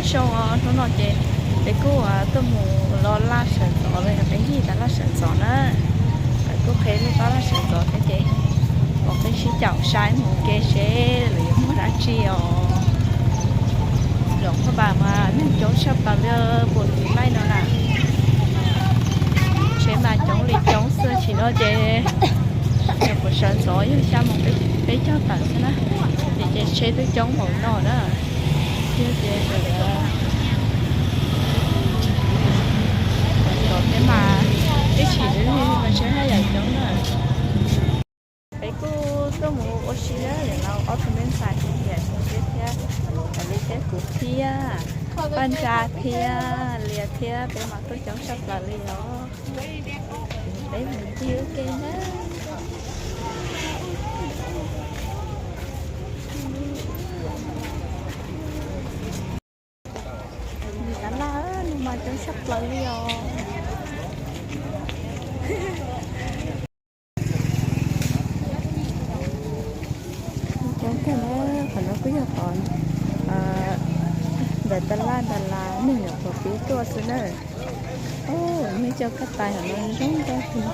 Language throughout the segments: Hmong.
Zoo, hnub no ces peb kuj tuaj mus los laj sawv ntxov los yog peb ncig tas laj sawv ntxov na. Peb kuj qheb lub taub laj sawv ntxov thiab ces peb sib caum saib mus ua ke seb lawv yuav muag dab tsi os. Lawv paj pas mas neeg coob tshaj plaws li puas tiv laij no na. Tsheb mas coob li coob xwb, tsis no ces yog puas sawv ntxov yog xya moos peb caug tawm xwb na. Ces ces tsheb twb coob npaum no na. Thiab ces lawv cov thiab mas tib si lub mas tsheb haj yam coob na. Peb kuj tuaj mus ua si lawm, lawv ob tug me ntxhais kuj tias xyov peb thiab, raws li thiab kuv thiab, Paj Ntsa thiab Lias thiab peb mas tuaj coob tshaj plaws li os. Peb mus ncig ua ke na. Mus tas laj no mas coob tshaj plaws li os. Coob kawg na, qhov no kuj yog qhov ntawm tas laj tas las neeg nyuam qhuav pib tuaj xwb na. Ub, nej cov kab tais hauv no zoo nkauj kawg.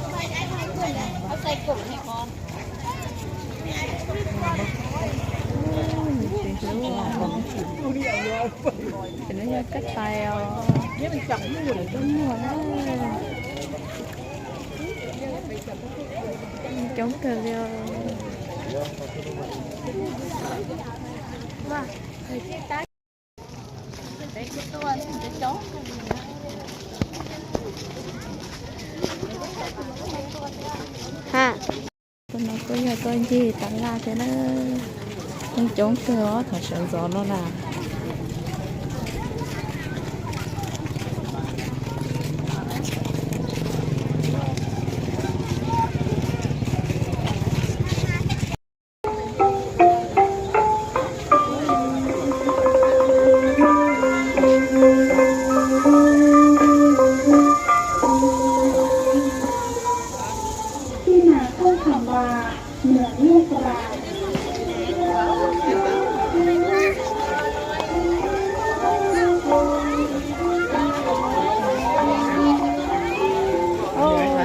Ces no yog kab tais os, cov tuaj muag na. Coob kawg li os. Ha, tus no kuj yog tuaj ncig tas laj thiab na. Neeg coob kawg os, thaum sawv ntxov no na.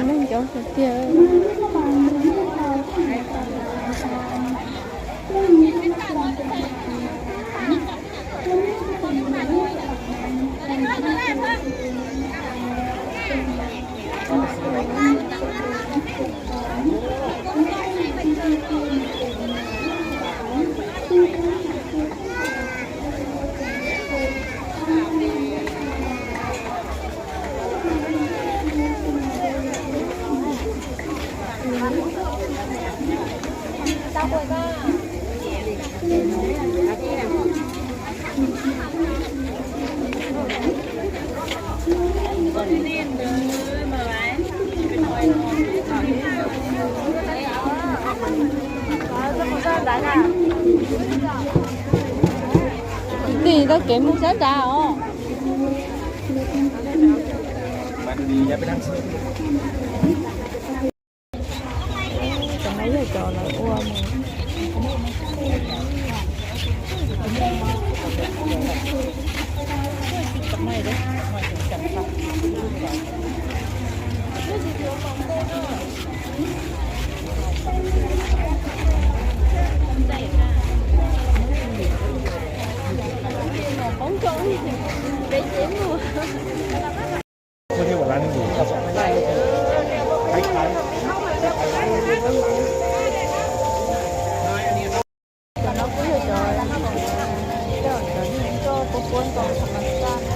Neeg coob tiag tiag. Kwv tij, tau kev mus sab nrad os. Cov no yog cov lawv ua mus. Cov no kuj yog cov, cov, cov neeg coj pua pua ntoos tham mas xaj na.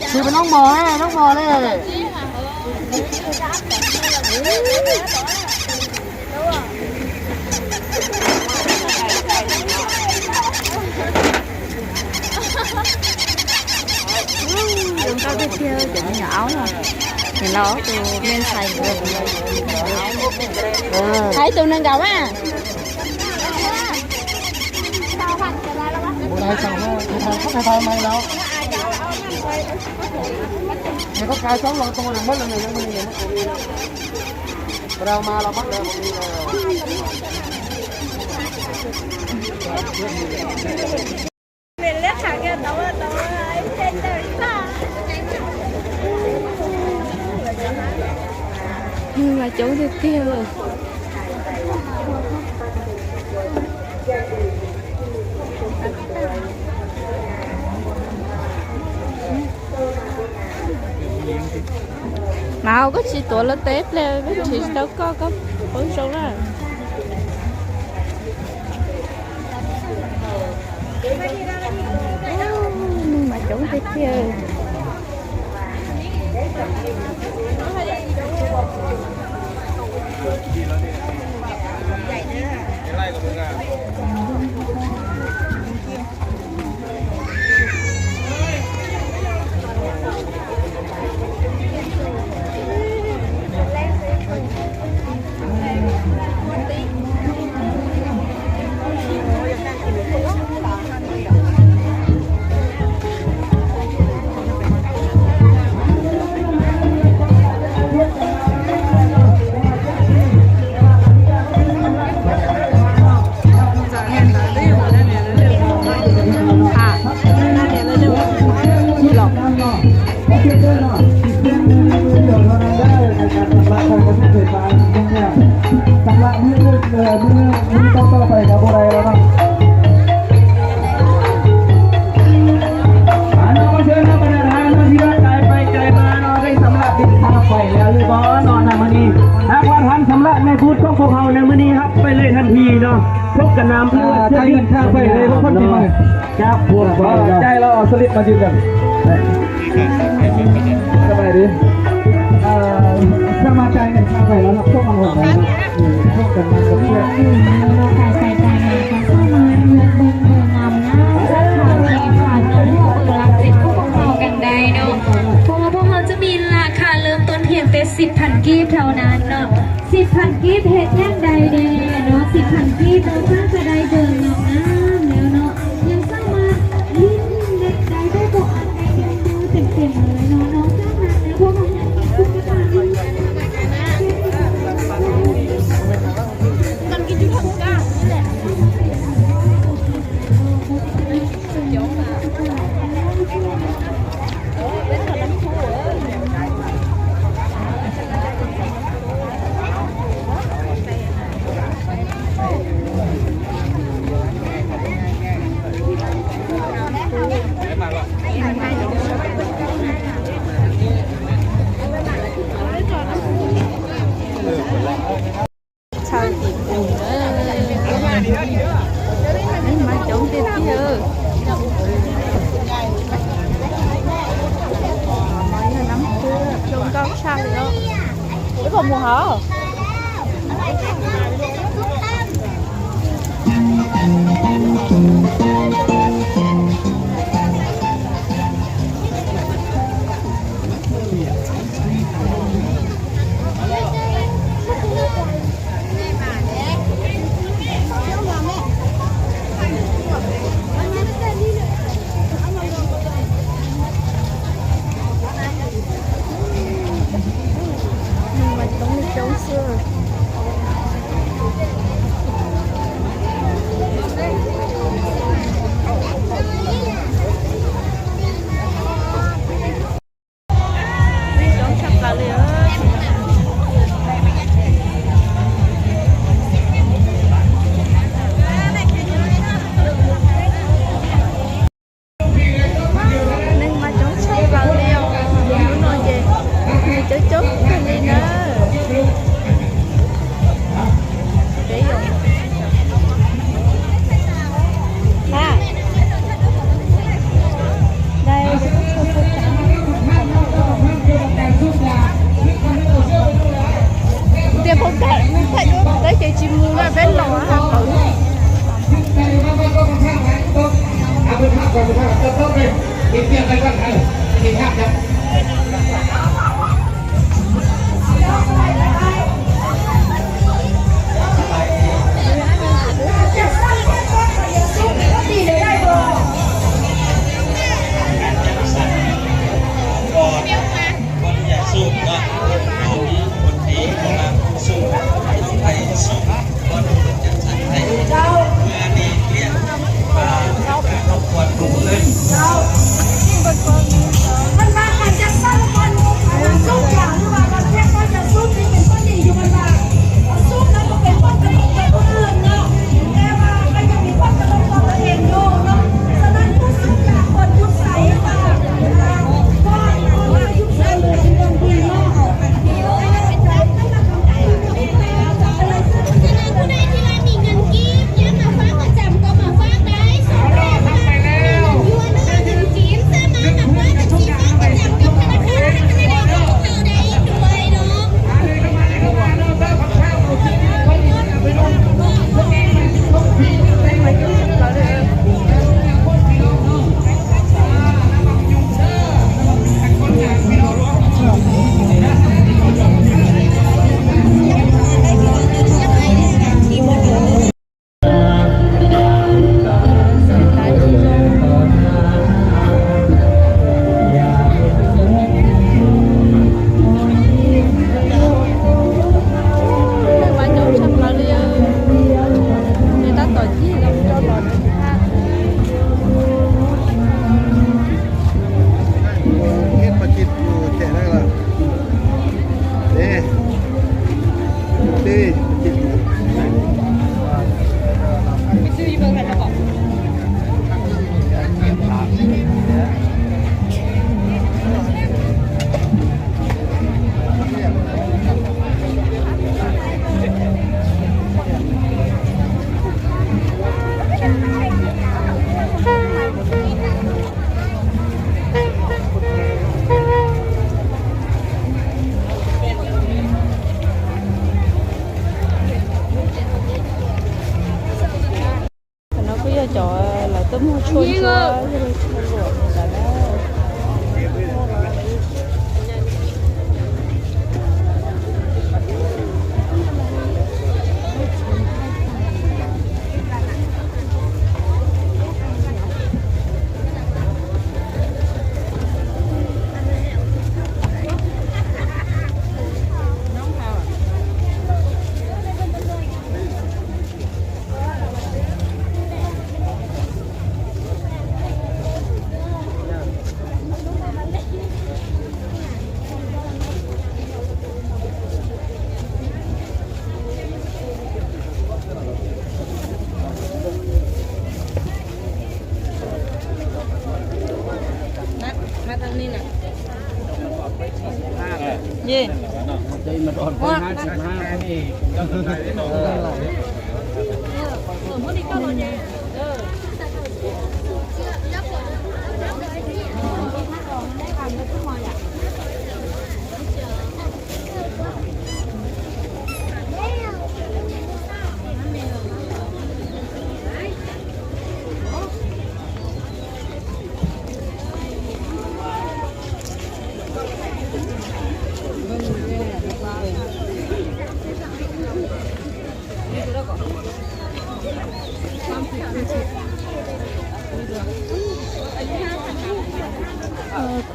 Tsis pub noob mos, noob mos li. Zoo nkauj tiag tiag cov me nyuam aub no. Nws los tus me ntxhais nkawd. Hais tus neeg nkaum mas. Mas coob tiag tiag. Mas koj tsis tuav lawv teb ple, koj tsis tau koj, koj paub zoo na. Neeg mas coob tiag tiag. Các bạn hãy sắm lại may phút không phục hậu nơi mini hấp bay lên hành thì nó thuốc cả nam ưa thiết bị. Các buộc vào. Chai lo, slip mà dừng gần. Các bạn đi. Sao mà chai này sao phải nó học thuốc mà hậu này. Thuốc cả nam ưa thiết. พวกเราจะมีราคาเริ่มต้นเพียงแต่สิบพันกีบเท่านั้นเนาะ สิบพันกีบเฮ็ดยังไดแน่เนาะ สิบพันกีบเนาะ สร้างจะได้เดินเนาะ งามแล้วเนาะ ยังสามารถเล่นเล่นได้ได้บ่อันใดยังดูเต็มๆเลยเนาะ นอกจากนั้นแล้วพวกเรายังมีตุ๊กตาที่ Txhawj tim tus na. Neeg mas coob tiag tiag. Yog nab, zoo nkauj tshaj li os. Wb puas mus hov? Neeg mas coob li coob xwb. Neeg coob tshaj plaws li. Neeg mas coob tshaj plaws li os, hnub no ces neeg coob coob kawg li na. Peb yom. Ha. Đây. Tias phone call, phone call, peb ces tsis mus na, peb los ha qawm. Vaj nyob tshaj plaws li, nws tab tom cig los rau los. Cov no kuj yog cov lawv tuaj muag tshuaj ntsuab luam ntawd na.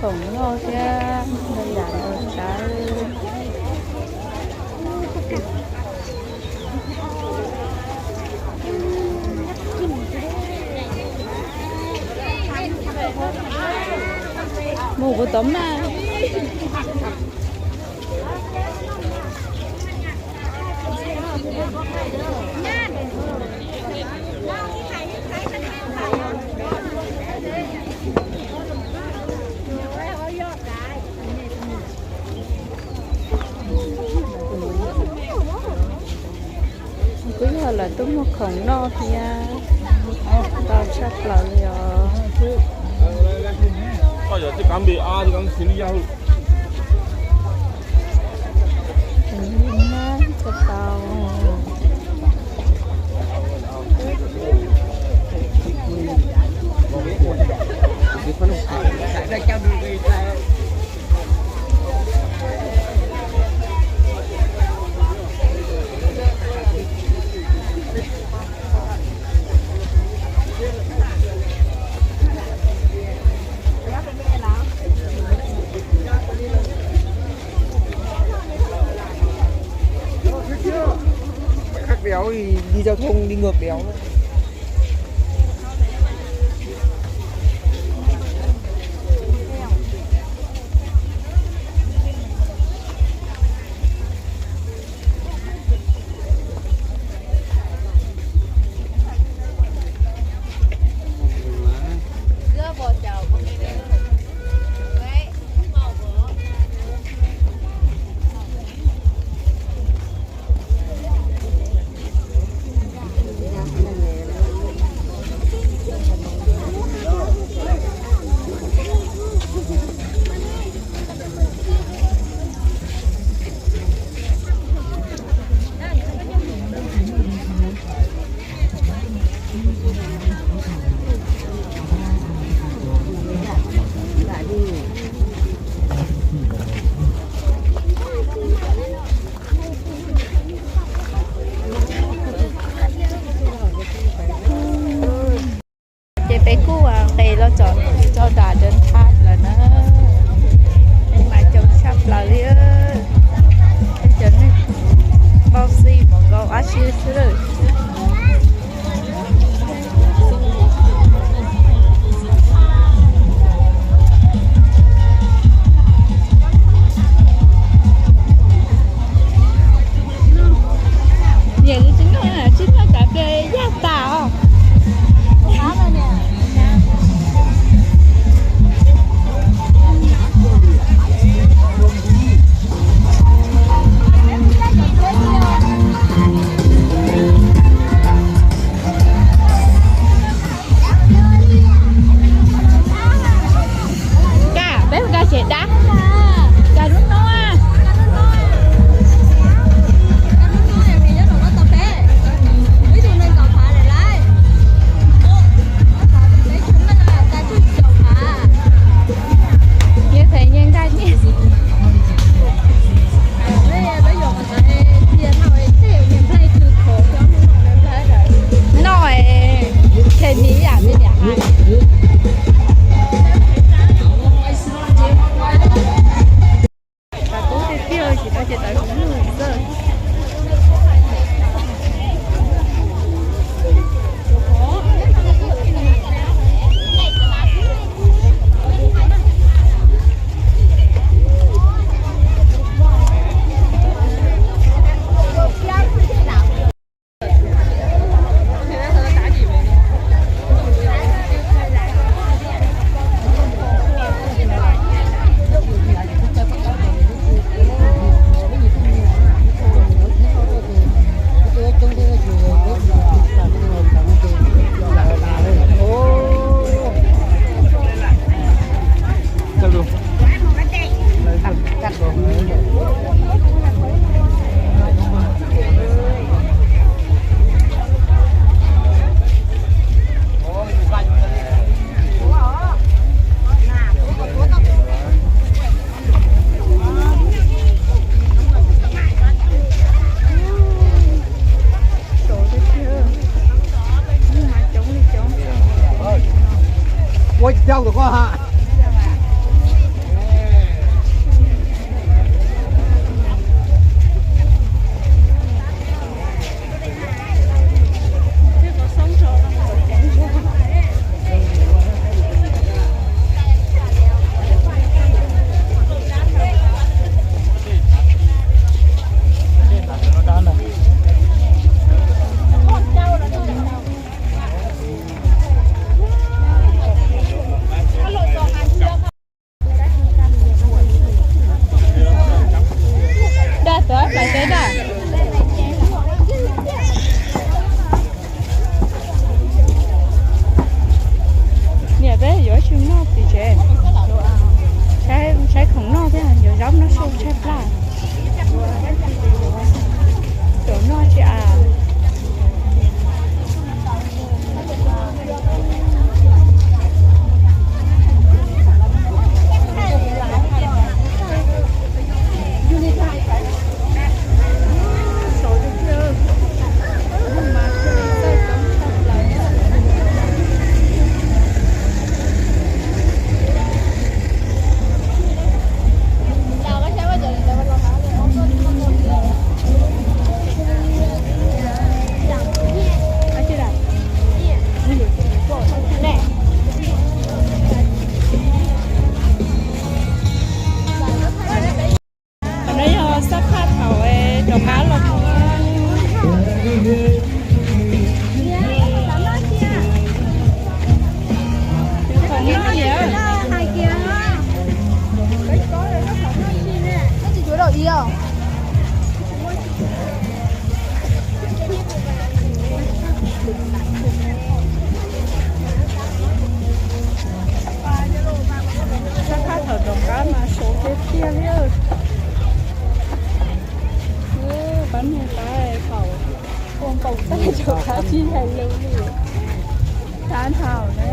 Khoom noj thiab ntau yam ntau tsav. Mus kuv tov mas. Kuj yog lawv tuaj muag khoom noj thiab, ntau tshaj plaws li os. Đi giao thông đi ngược đèo. Ces peb kuj nqes los txog nram Donj Thab lawm na. Peb mas coob tshaj plaws li. Peb cov neeg npau xi mus nkaus dab tsi xwb lawm. Niam tsis noj, tsis noj cov peb yaj tas os. Koj, peb mus koj tsev dab. Koj lub no. Nyias phem nyias nkag nyias. No, them mi yam li niam hais. Tawv kub tiag tiag, tsis tau ces tawv kub lug xwb. Ua tsis tau tụi koj hả? Daj tuav plaws teb daj. Niam peb yuav tsum noj tim tsev, saib khoom noj thiab, yuav zaub noj su tshaib plab. Cov noj tsis a. Sab thaj thaum rov qab mas sov tiag tiag li. Pab niag pab thaum ua npaum tab rov qab tsis hais lus li. Sab thaum na.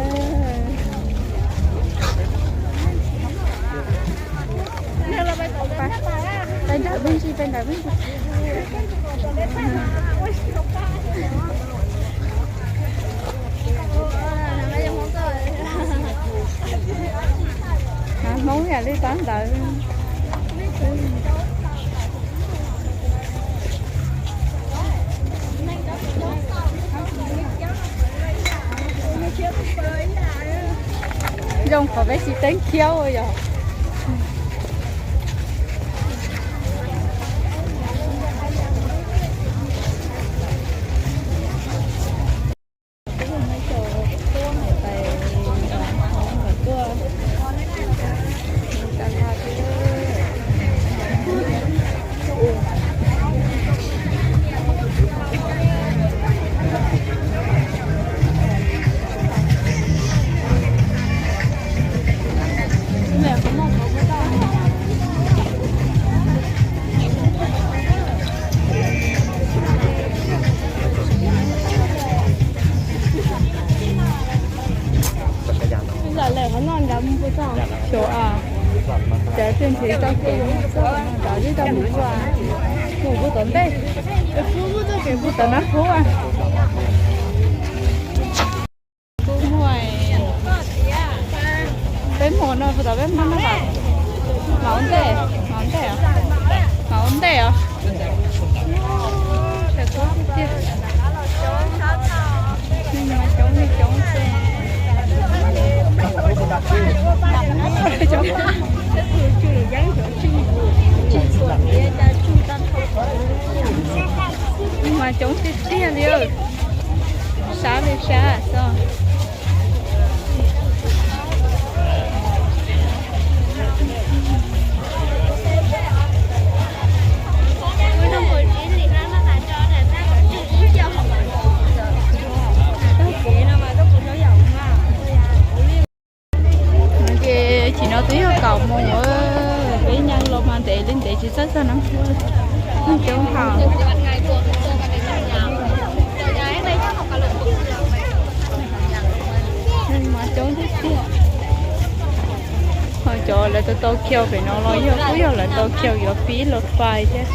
Pe nrad peb ntsis, pe nrad peb ntsis. Hmoob yam li tab ntawd. Zoo qhov peb tsis teeb khiab ua yog. Xyov a, cov tiag nrhiav tau kev mus txog nram li tau mus ua, mus kuv tom ntej, kuv tom nab pub a. Kuv muaj, peb muaj no puas tom peb muaj no, mas ua ntej, mas ua ntej, mas ua ntej os. Mas coob li coob xwb. Mas coob tiag tiag li. Sab li sab xwb. Ces chim no twb yog kaum moos, peb nyees los mas ntev li ntev tsis txawj txog Nab Pub li. Coob hos. Mas coob tiag tiag. Ho cov lawv tau tau khiaus pem no los yog kuj yog lawv tau khiaus yuav pib los fais thiab.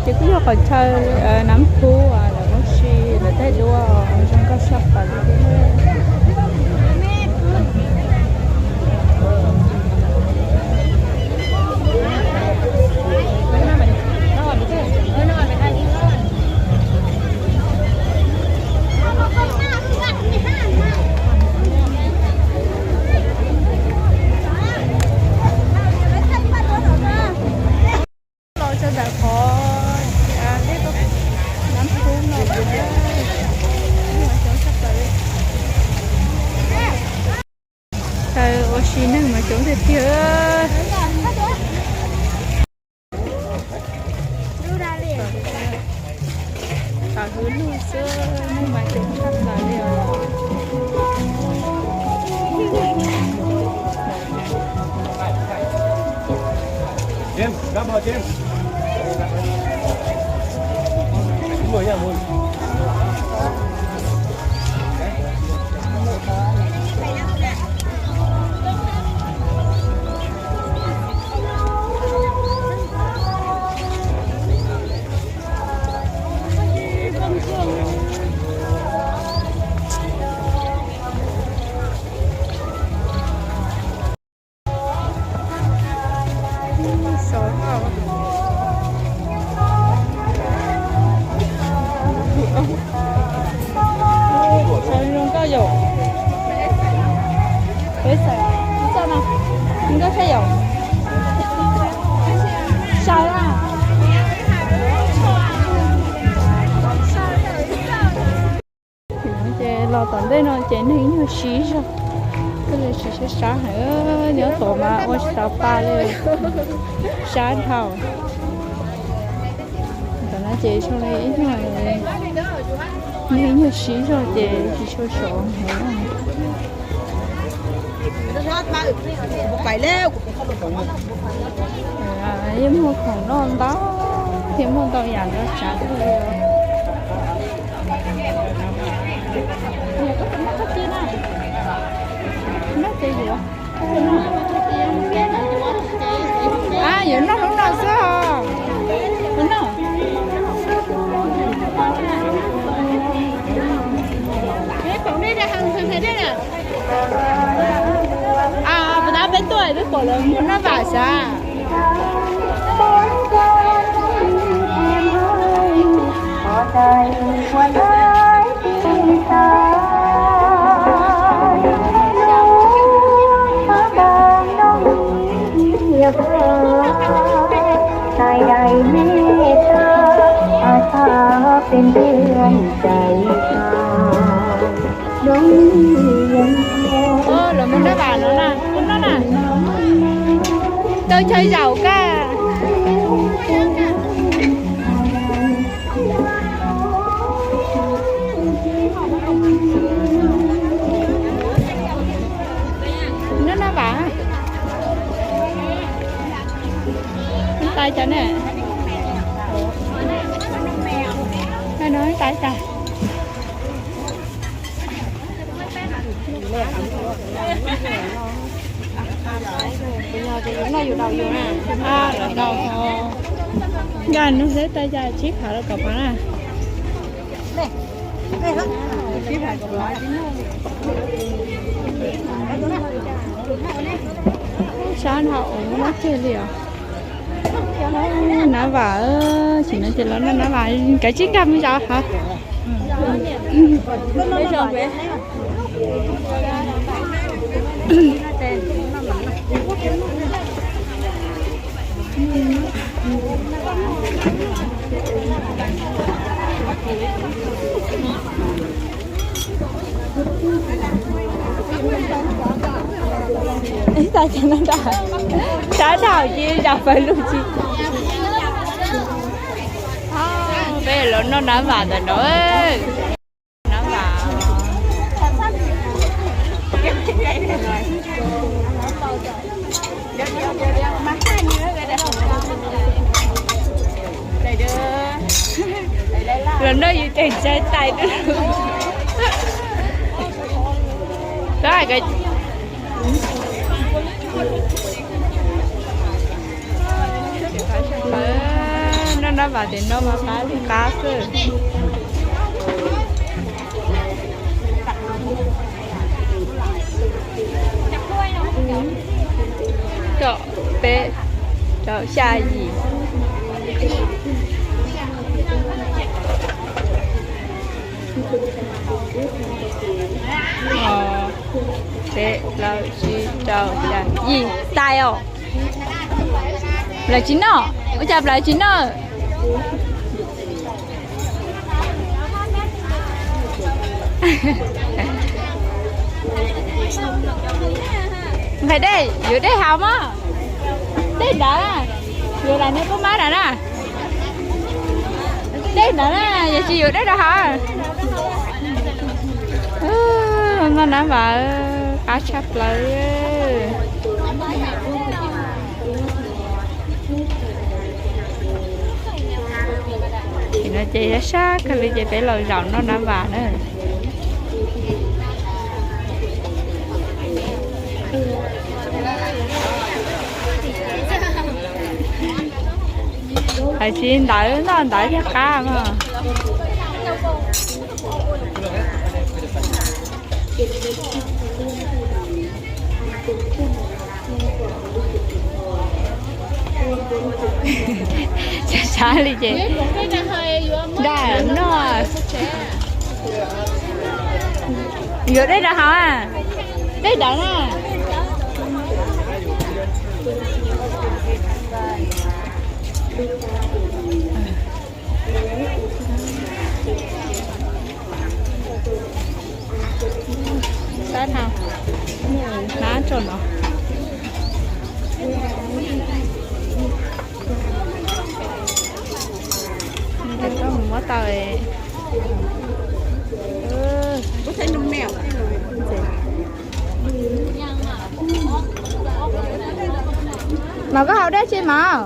Ces kuj yog qhov chaw Nab Pub lawv muab si lawv thaij duab zoo nkauj tshaj plaws li thiab. Tib neeg mas coob tiag tiag. Tam hwv lug xwb, neeg mas coob tshaj plaws li os. Xav zoo nkauj yom. Peb xav, peb xav no, zoo nkauj saib yom. Saib na. Ces los tom ntej no ces neeg ib nyuag siv zog, thiaj li siv sab sab heev, nyob tom mas ua tsis tau pa li, sab dhau. Tom no ces zoo li ib nyuag, neeg ib nyuag siv zog ces tsis tshua sov heev. Yeej muag khoom noj ntau thiab, muaj ntau yam ntau tsav li. Yuav noj hnub no xwb os. Puas tab peb tuaj twb pom lawv muag naj vam xav. Lawv muag naj vam no na, kuv noj na. Tau chaw zaum kaj. Noj naj vam. Tais cov ne. No tais tas. Nkag nug seb tais cas tsib phav los kaum phav na. Sab dhau ua muab tseg li os. Nab vam, sim no ces los noj nab vam, kav tsij nkag mus zaum hov. Ib tag ces no nrog sab dhau ces zam fawm lug tsis. Peb los noj nab vam ntawm no. Nab vam. Los noj yus tes ntsais tais. Noj nab vam tes no mas qab li qab xwb. Rau peb, rau xya yim. Peb, plaub, tsib, rau, xya, yim tais os. Plaws tsis noj, ua cas plaws tsis noj? Nqhis dej, yuav dej haus mog. Dej ntawd na, yuav lam nws pub mab ntawd na. Dej ntawd na, yog tsis yuav dej rau haus. Noj nab vas qab tshaj plaws. Ces no ces sab kawg li ces peb los zaum noj nab vas na. Hais tsis ntawd noj ntawd thiaj qab mog. Sab sab li ces daj noj. Yuav dej rau haus a, dej ntawd na. Sab no, hnab tso no. Koj mus muab tau. Mas koj haus dej tsis mas?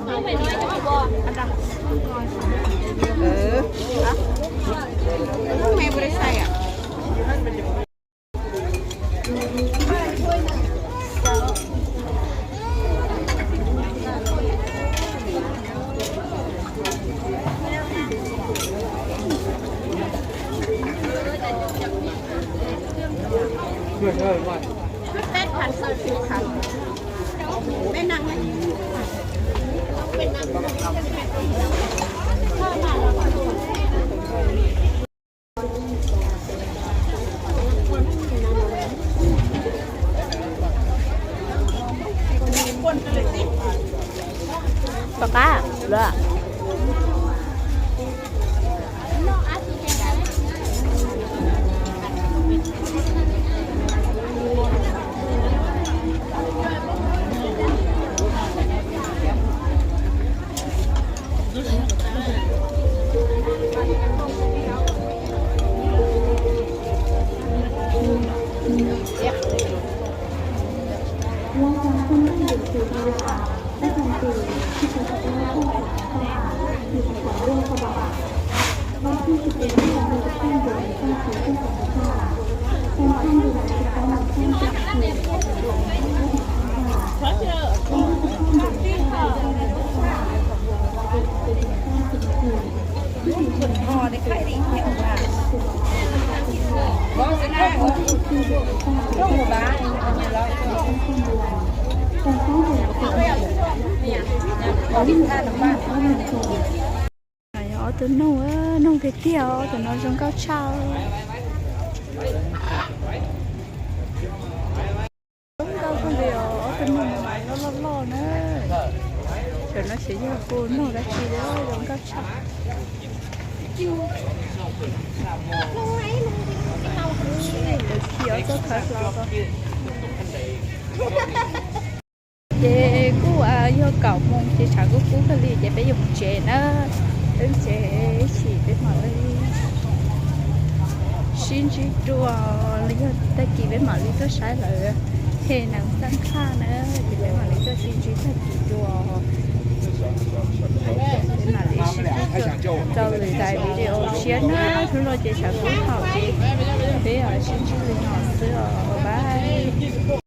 Tom qab lawm. Ob tug noog, noog tiag tiag, ob tug no zoo nkauj tshaj. Zoo nkauj kawg li os, ob tug noog loj loj loj na. Tam no xyov yog hu noog dab tsi, zoo nkauj tshaj. Khi ob txoj khawv hlo ko. Ces kuj yog kaum moos ces tshav kub kub kawg li ces peb yuav mus tsev na. Peb mus tsev ib chim peb mam li sib ntsib dua, los yog tag kis peb mam li tuaj saib lawv hem nees xaj khaj na, ces peb mam li tuaj sib ntsib tag kis dua. Peb mam li sib ntsib rau lwm daim video tshiab na. Hnub no ces tshav kub thaum ces peb sib ntsib li no xwb os, bye.